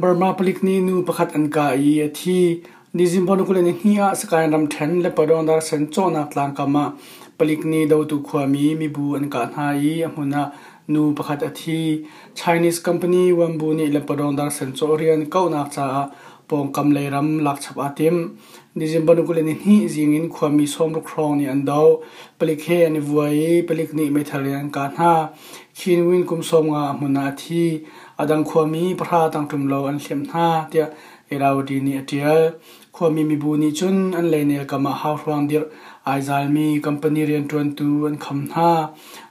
Burma palik nih nu pakhat an kah i a thi. Nizing 22 ah Sagaing ramṭhen Lepadon darsen cawhnak tlangkam ah palik nih dotu khuami mibu an kah hna i a hmun ah nu pakhat a thi. Chinese company Wambu nih Lepadon darsen cawh rian kauhnak caah pawngkam lei ram lakchap aa tim. Nizing 22 zing in khuami 60 hrawng nih an doh. Palik he an i vuai i palik nih meithal in an kah hna. Khin Win kum 50 a hmun ah a thi. A dang khuami pahra tangṭum lo an hliamh hna, tiah Irrawaddy nih a ṭial. Khuami mibu nih cun an leinel kam ah hauhruang dirh ai zalmi company rianṭuantu an kham hna.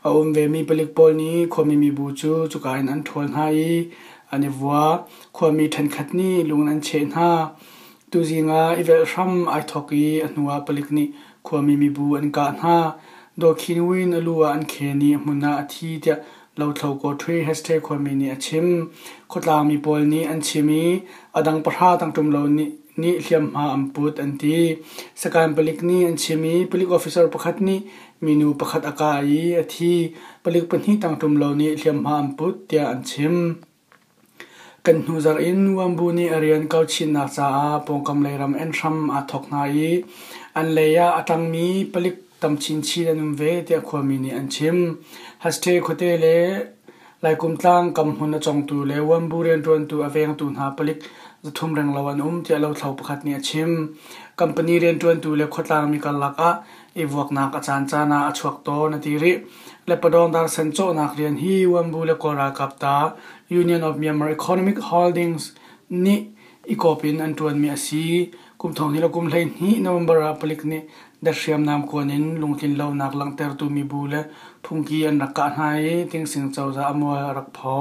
A um vemi palik pawl nih khuami mibu cu cuka in an ṭhawl hna i an i vua. Khuami ṭhenkhat nih lung in an cheh hna. Tuzing ah i velh hram ai thawk i a hnuah palik nih khuami mibu an kah hna. Daw Khin Win a lu ah an khen i a hmun ah a thi tiah Lothlo Kawṭhui Heste khuami nih a chim. Khuatlangmi pawl nih an chim i a dang pahra tangṭum lo nih nih hliamhma an put an ti. Sakaing palik nih an chim i palik officer pakhat nih minu pakhat a kah i a thi. Palik pahnih tangṭum lo nih hliamhma an put tiah an chim. Kan hnu zarh in Wambu nih a rian kauchinnak caah pawngkam lei ram en hram aa thawk hna i an lei ah a ṭangmi palik tam chinchin an um ve tiah khuami nih an chim. Haste khuate le Laikumtlang kam hmun a congtu le Wambu rianṭuantu a vengtu hna palik 300 renglo an um tiah lothlo pakhat nih a chim. Company rianṭuantu le khuatlangmi karlak ah i vuaknak a caancaan ah a chuak tawn a ti rih. Lepadawng darsen cawhnak rian hi Wambu le Kawl ralkap ta Union of Myanmar Economic Holdings nih i kawp in an ṭuanmi a si. Kum thong hnih le kum 12 November ah palik nih dat hriamnam kuan in lungtlin lonak langhtertu mibu le phungki an rak kah hna i Tingsing cozah a mual a rak pho.